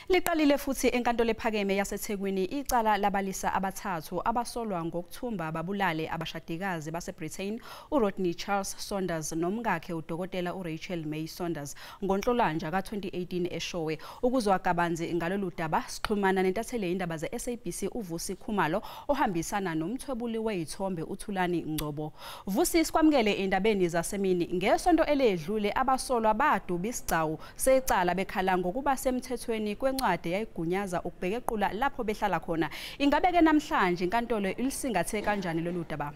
Liqalile futhi enkantolo ephakeme yaseThekwini icala labalisa abathathu abasolwa ngokuthumba babulale abashadikazi baseBritain uRodney Charles Saunders nomkakhe udokotela uRachel May Saunders ngoNhlolanja ka-2018 eShowe. Ukuzwa kabanzi ngalolu daba sixhumana nentatheli indaba ze-SABC uVusi Khumalo ohambisana nomthwebuli wezithombe uThulani Ngcobo. Vusi, sikwamukele endabeni zasemini. Ngesonto eledlule abasolwa baduba isigcawu secala bekhala ngokuba semthethweni kwencwadi yayigunyaza ukubhekequla lapho behlala khona. Ingabe ke namhlanje inkantolo ilisingathe kanjani lolu daba?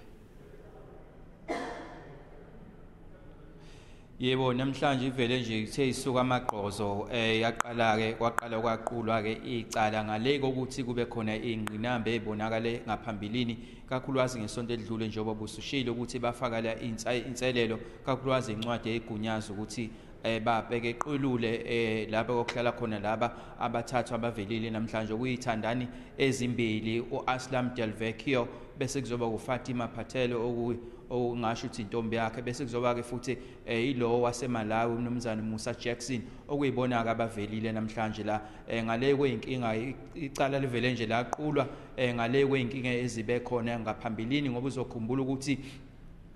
Yebo, namhlanje ivele nje ithe isuka amagqozo yaqala ke kwaqala kwaqulwa ke icala ngale kokuthi kube khona ingqinamba ebonakale ngaphambilini kakhulukazi ngesonto edlule, njengoba busushilo ukuthi bafaka la inselelo kakhulukazi incwadi egunyaza ukuthi babheke qulule lapho okuhlala khona laba abathathu abavelile namhlanje kuyithandani ezimbili, uAslam Delvecchio bese kuzoba uFatima Patel okungasho ukuthi intombi yakhe, bese kuzoba ke futhi yilowo waseMalawi umnumzane Musa Jackson okuyibona ke abavelile namhlanje la. Ngale kweyinkinga icala livele nje laqulwa ngale kweyinkinga ezibe khona ngaphambilini, ngoba uzokhumbula ukuthi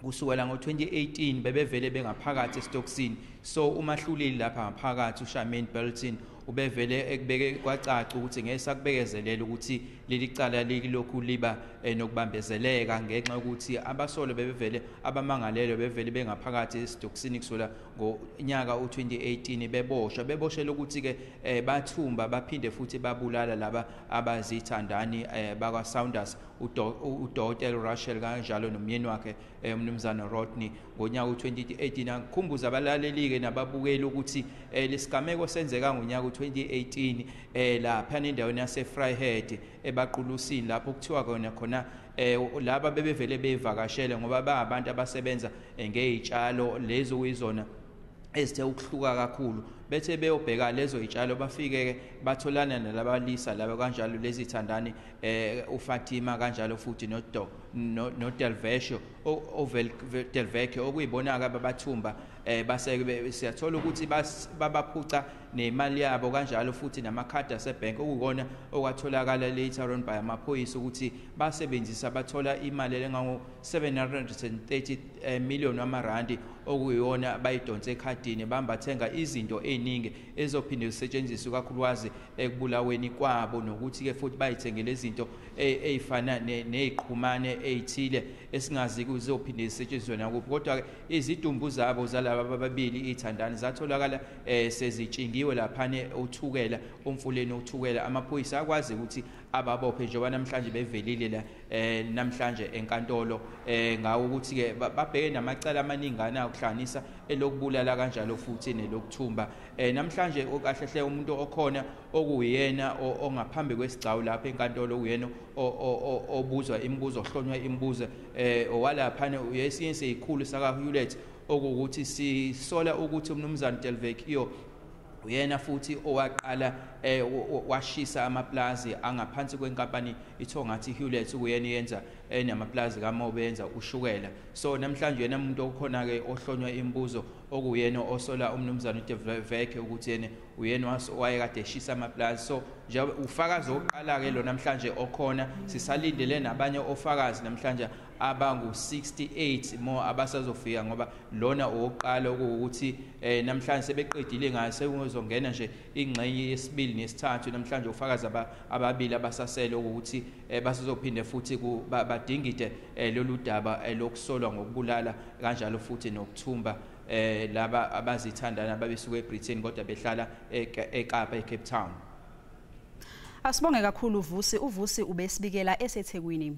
kusukela ngo-2018 bebevele bengaphakathi esitokisini. So umahluleli lapha ngaphakathi uSharmaine Belton ubevele ekubeke kwacaca ukuthi ngeke sakubekezelela ukuthi leli cala lilokhu liba nokubambezeleka ngenxa yokuthi abasolo bebevele abamangalelwe bevele bengaphakathi esitokisini kusukela ngonyaka u-2018 beboshwa beboshelwe ukuthi ke bathumba baphinde futhi babulala laba abazithandani bakwa Saunders uDr Rachel kanjalo nomyeni wakhe umnumzane Rodney ngonyaka u-2018. Angikhumbuza abalaleli ke nababukeli ukuthi lesigameko senzeka ngonyaka u-2018 lapha endaweni yase-Vryheid ebaqulusini lapho kuthiwa khona laba bebevele bevakashele ngoba ba abantu abasebenza ngezitshalo lezo kuyizona ezithe ukuhluka kakhulu, bethe beyobheka lezo zitshalo bafike ke batholana nalabalisa laba kanjalo lezi thandani uFatima kanjalo futhi no Delvecchio Delvecchio okuyibona ke abathumba base siyathola ukuthi babaphuca nemali yabo kanjalo futhi namakhadi asebank, okukona okwatholakala later on by amaphoyisa ukuthi basebenzisa bathola imali engango 730 million wamarandi okuyiyona bayidonse ekhadini bambathenga izinto eziningi ezophinde zisetshenziswe kakhulukazi ekubulaweni kwabo, nokuthi ke futhi bayithengele izinto ezifana neziqhumane ezithile esingazi kuzophinde zisetshenziswe nakuphi. Kodwa ke izidumbu zabo zalaba ababili ithandani zatholakala sezitshingiwe laphane uThukela umfuleni uThukela. Amaphoyisa akwazi ukuthi ababophe njengoba namhlanje bevelile la namhlanje enkantolo ngawo ukuthi ke babheke namacala amaningana ukuhlanganisa elokubulala kanjalo futhi nelokuthumba. Namhlanje kahle hle umuntu okhona okuyena ongaphambi kwesigcawu lapha enkantolo uyena obuzwa imibuzo ohlonywa imibuzo owalaphana uyesinye seyikhulu saka Hewlett okuwukuthi sisola ukuthi umnumzane Delvecchio uyena futhi owaqala washisa amaplazi angaphansi kwenkampani iThongathi Hewlett, uyena yenza enamaplazi kamobe yenza ushukela. So namhlanje yena umuntu okhona ke ohlonywa imibuzo okuyena osola umnumzane uDelvecchio ukuthi yena uyena wayekade eshisa amaplazi. So nje ufakazi oqala ke lo namhlanje okhona, sisalindele nabanye ofakazi namhlanje abangu 68 more abasazofika, ngoba lona owokuqala ukuthi namhlanje sebeqedile ngayo sekuzongena nje ingxenye yesibili nesithathu. Namhlanje ufakazi ababili abasasele ukuthi basazophinde futhi badingide lolu daba lokusolwa ngokubulala kanjalo futhi nokuthumba laba abazithandana babesuka eBritain kodwa behlala eKapa eCape Town. Asibonge kakhulu Vusi. UVusi ubesibikela eseThekwini.